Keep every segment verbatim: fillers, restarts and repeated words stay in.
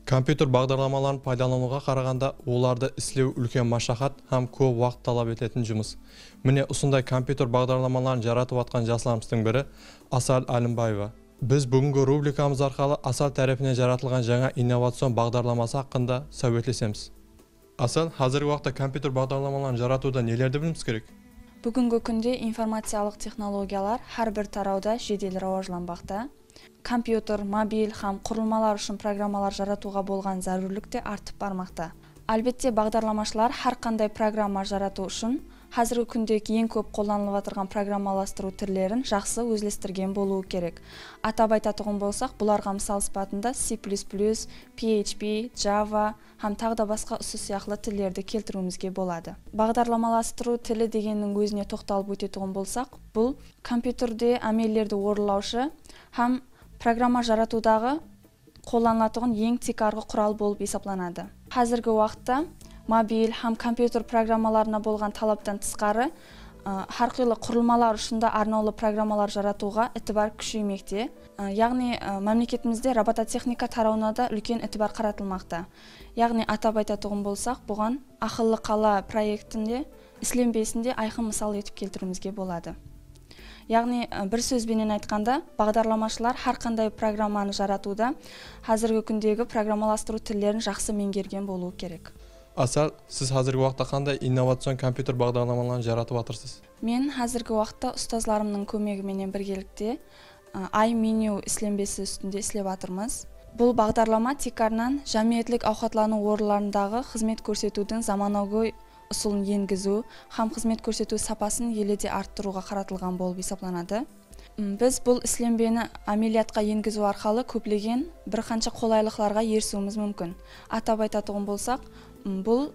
Kompyuter baǵdarlamaların paydalanıwǵa qaraǵanda olardı islew úlken mashaqat hám kóp waqıt talap etetin jumıs. Mine, usınday kompyuter baǵdarlamaların jaratıp atqan jaslarımızdıń biri Asal Alimbaeva. Biz búgingi rubrikamız arqalı Asal tárepinen jaratılǵan jańa innovacion baǵdarlaması haqqında sáwbetlesemiz. Asal, házirgi waqıtta kompyuter baǵdarlamaların jaratıwda nelerdi biliwimiz kerek? Búgingi kúnde informaciyalıq texnologiyalar hár bir tarawda jedel rawajlanbaqta. Kompyuter, mobil hám qurılmalar ushın programmalar jaratıwǵa bolǵan zárúrlik te artıp barmaqta. Álbette, baǵdarlamashılar hár qanday programma jaratıw ushın házirgi kúndegi eń kóp qollanılıp atırǵan programmalastırıw tillerin jaqsı ózlestirgen bolıwı kerek. Atap aytatuǵın bolsaq, bularǵa mısal sıpatında C plus plus, P H P, Java, hám taǵı da basqa usı sıyaqlı tillerdi keltiriwimizge boladı. Baǵdarlamalastırıw tili degenniń ózine toqtalıp ótetuǵın bolsaq, bul kompyuterde ámellerdi orınlawshı hám programma jaratıwdaǵı qollanılatuǵın eń tiykarǵı qural bolıp esaplanadı. Házirgi waqıtta mobil hám kompyuter programmalarına bolǵan talaptan tısqarı, ı, hár qıylı qurılmalar ushın da arnawlı programmalar jaratıwǵa itibar kúsheymekte. I, yaǵnıy, ı, mámleketimizde robototexnika tarawına da úlken itibar qaratılmaqta. Yaǵnıy, atap aytatuǵın bolsaq, buǵan Aqıllı qala proektinde islenbesinde ayqın mısal etip keltiriwimizge boladı. Yaǵnıy, ı, bir sóz benen aytqanda, baǵdarlamashılar hár qanday programmanı jaratıwda házirgi kúndegi programmalastırıw tillerin jaqsı meńgergen bolıwı kerek. Asal, siz házirgi waqıtta qanday innovacion kompyuter baǵdarlamaların jaratıp atırsız? Men házirgi waqıtta ustazlarımnıń kómegi menen birgelikte, ı, iMenu islenbesi ústinde islep atırmız. Bul baǵdarlama tiykarınan jámiyetlik awqatlanıw orınlarındaǵı xızmet kórsetiwdiń zamanagóy usılın engiziw hám xızmet kórsetiw sapasın ele de arttırıwǵa qaratılǵan bolıp esaplanadı. M, biz bul islenbeni ámeliyatqa engiziw arqalı kóplegen bir qansha qolaylıqlarǵa erisiwimiz múmkin. Atap aytatuǵın bolsaq, m, bul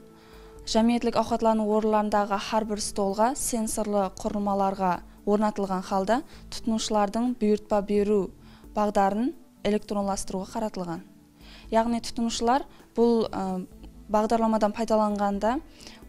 jámiyetlik awqatlanıw orınlarındaǵı hár bir stolǵa sensorlı qurılmalarǵa ornatılǵan halda tutınıwshılardıń buyırtpa beriw baǵdarın elektronlastırıwǵa qaratılǵan. Yaǵnıy tutınıwshılar bul, ı, baǵdarlamadan paydalanǵanda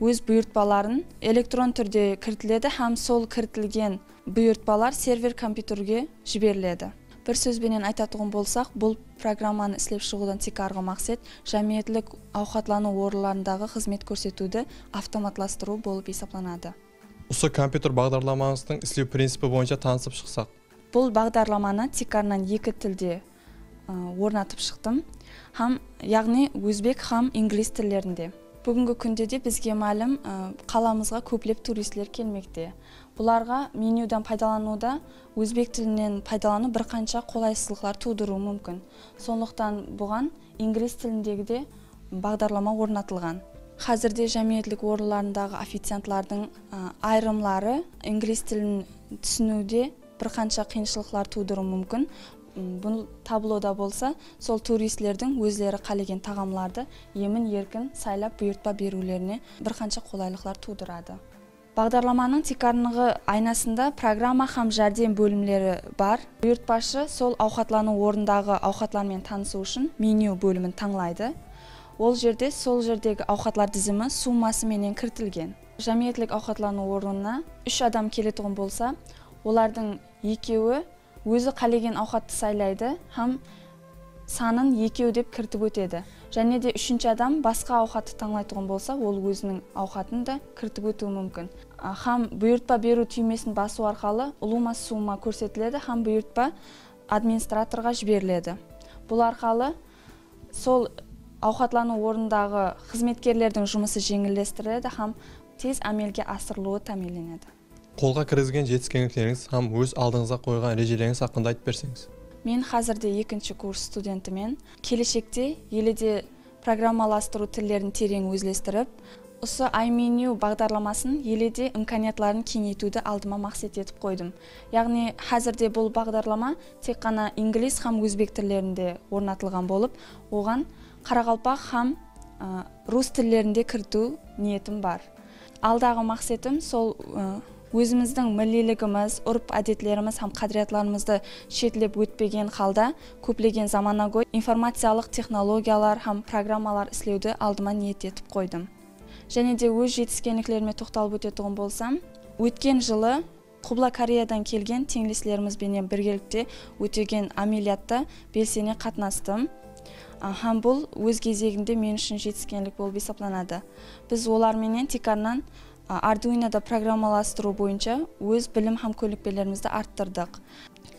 óz buyırtpaların elektron túrde kiritiledi hám sol kiritilgen buyırtpalar server kompyuterge jiberiledi. Bir sóz benen aytatuǵın bolsaq, bul programmanı islep shıǵıwdan tiykarǵı maqset jámiyetlik awqatlanıw orınlarındaǵı xızmet kórsetiwdi avtomatlastırıw bolıp esaplanadı. Usı kompyuter baǵdarlamańızdıń islew prinsipi boyınsha tanısıp shıqsaq. Bul baǵdarlamanı tiykarınan eki tilde, ı, ornatıp shıqtım. Hám, yaǵnıy ózbek hám ingliz tillerinde. Búgingi kúnde de bizge málim, ı, qalamızǵa kóplep turistler kelmekte. Bularǵa menyudan paydalanıwda ózbek tilinen paydalanıw bir qansha qolaysızlıqlar tuwdırıwı múmkin. Sonlıqtan buǵan ingliz tilindegi de baǵdarlama ornatılǵan. Házirde jámiyetlik orınlarındaǵı oficiantlardıń, ı, ayırımları ingliz tilin túsiniwde bir qansha qıyınshılıqlar tuwdırıwı múmkin. M, bul tabloda bolsa sol turistlerdiń ózleri qálegen taǵamlardı emin-erkin saylap buyırtpa beriwlerine bir qansha qolaylıqlar tuwdıradı. Baǵdarlamanıń tiykarıngı aynasında programma hám járdem bólimleri bar. Buyırtpashı sol awqatlanıw orındaǵı awqatlar menen tanısıw ushın menyu bólimin tańlaydı. Ol jerde sol jerdegi awqatlar dizimi summası menen kiritilgen. Jámiyetlik awqatlanıw ornına úsh adam keletuǵın bolsa, olardıń ekewi ózi qálegen awqattı saylaydı hám sanın ekew dep kiritip ótedi. Jáne de úshinshi adam basqa awqattı tańlaytuǵın bolsa, ol óziniń awqatın da kiritip ótiwi múmkin. A, hám buyırtpa beriw túymesin basıw arqalı ulıwma summa kórsetiledi hám buyırtpa administratorǵa jiberiledi. Bul arqalı sol awqatlanıw ornındaǵı xızmetkerlerdiń jumısı jeńillestiriledi hám tez ámelge asırılıwı támiyinlenedi. Qolǵa kirgizgen jetiskenliklerińiz hám óz aldıńızǵa qoyǵan rejelerińiz haqqında aytıp berseńiz. Men házirde ekinshi kurs studentimen. Keleshekte ele de programmalastırıw tillerin tereń ózlestirip, usı iMenu baǵdarlamasın ele de imkaniyatların keńeytiwdi aldıma maqset etip qoydım. Yaǵnıy, házirde bul baǵdarlama tek ǵana ingliz hám ózbek tillerinde ornatılǵan bolıp, oǵan qaraqalpaq hám, ı, rus tillerinde kiritiw niyetim bar. Aldaǵı maqsetim sol, ı, ózimizdiń milliyligimiz, úrp-ádetlerimiz hám qádiriyatlarımızdı shetlep ótpegen halda kóplegen zamanagóy informaciyalıq texnologiyalar hám programmalar islewdi aldıma niyet etip qoydım. Jáne de óz jetiskenliklerime toqtalıp ótetuǵın bolsam, ótken jılı Qubla Koreyadan kelgen teńleslerimiz benen birgelikte ótegen ámeliyatta belsene qatnastım. A, hám bul óz gezeginde men ushın jetiskenlik bolıp esaplanadı. Biz olar menen tiykarınan, a, Arduinoda programmalastırıw boyınsha óz bilim hám kónlikpelerimizdi arttırdıq.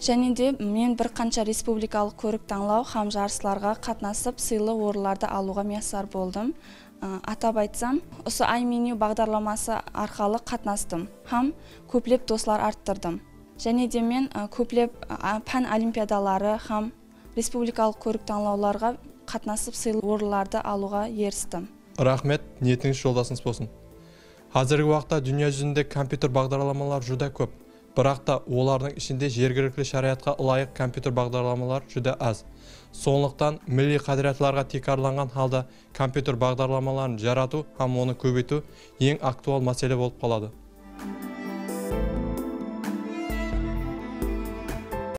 Jáne de men bir qansha respublikalıq kórik-tańlaw hám jarıslarǵa qatnasıp, sıylı orınlardı alıwǵa miyasar boldım. A, atap aytsam, usı iMenu baǵdarlaması arqalı qatnastım hám kóplep doslar arttırdım. Jáne de men, a, kóplep, a, pán olimpiadaları hám respublikalıq kórik-tańlawlarǵa qatnasıp, sıylı orınlardı alıwǵa eristim. Raxmet, niyetińiz joldasıńız bolsın. Házirgi waqıtta dúnya júzinde kompyuter baǵdarlamaları júdá kóp. Biraq ta olardıń ishinde jergilikli sharayatqa ılayıq kompyuter baǵdarlamaları júdá az. Sonlıqtan milliy qádiriyatlarǵa tiykarlanǵan halda kompyuter baǵdarlamaların jaratıw hám onı kóbeytiw eń aktual másele bolıp qaladı.